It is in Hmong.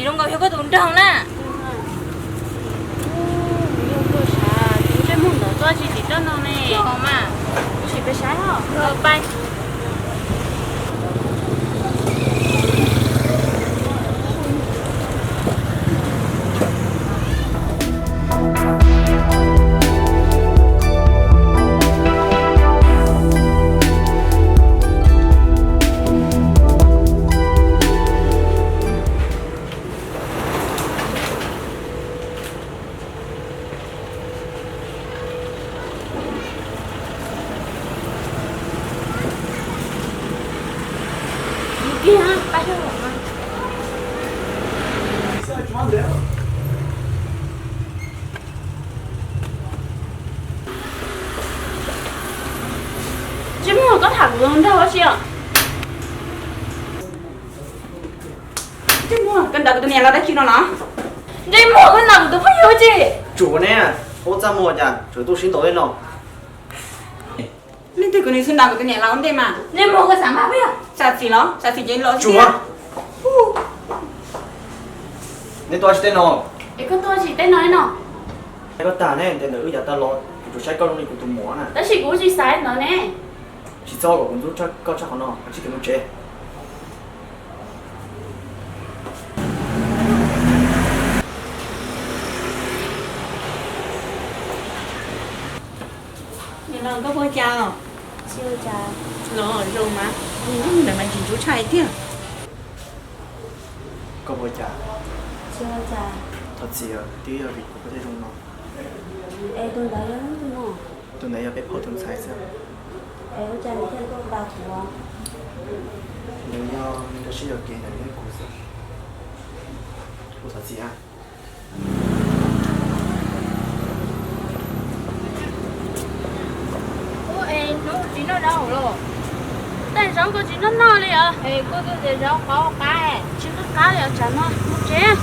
Zoo nkaus yog koj tus nraug na. Yog koj sav, tus ntsej muag ntawd tuaj tsis tim roj no ne. Yog mas. Sim peb saib os. Pais. Ntsej muag, koj tham kuv tus nraug dab tsi os? Ntsej muag, koj ntaus kuv tus niam laus dab tsi no los? Ntsej muag, koj ntaus kuv tus phooj ywg dab tsi? Tsuav ne, ua txaj muag cas tseem tuaj sib ntaus li no? Leej twg kuv nws xwb ntaus kuv tus niam laus ua ntej mas? Ntsej muag, koj xav mas puas yog? Xav txim los? Xav txim ces los tsuav. Neb tuaj tsis tej no? Es koj tuaj tsis tej no li no? Koj tag ne, ntes ntawm wb yav tag los kuv tsuas saib koj zoo li kuv tus muam na. Tab sis kuv tsis xav ntawd ne. Tsis txhob kom kuv ntxub koj tshaj qhov no, tsis kev mus tsev. Niam laus, koj puas cas? Tsis ua cas. Los zoo mas, niag ntawd mas tsis ntxub tshaj tiag. Koj puas cas? Tsis ua cas. Thov txim, twb yog vim kuv koj thiaj zoo no. Es tus ntawd yog leej twg no? Tus ntawd yog peb phauj tus ntxhais xwb. Es ua cas nws thiaj tuaj ntaus kuv? Nws yog nws nkag siab yuam kev ntawm neb kuv xwb. Kuv thov txim na. Ub, es hnub tsis noj zaub los? Tej zaub koj tsis noj noj li os. Es koj tuaj ntes zaub qab qab, tsis qab qab li os, tsam no mus tsev.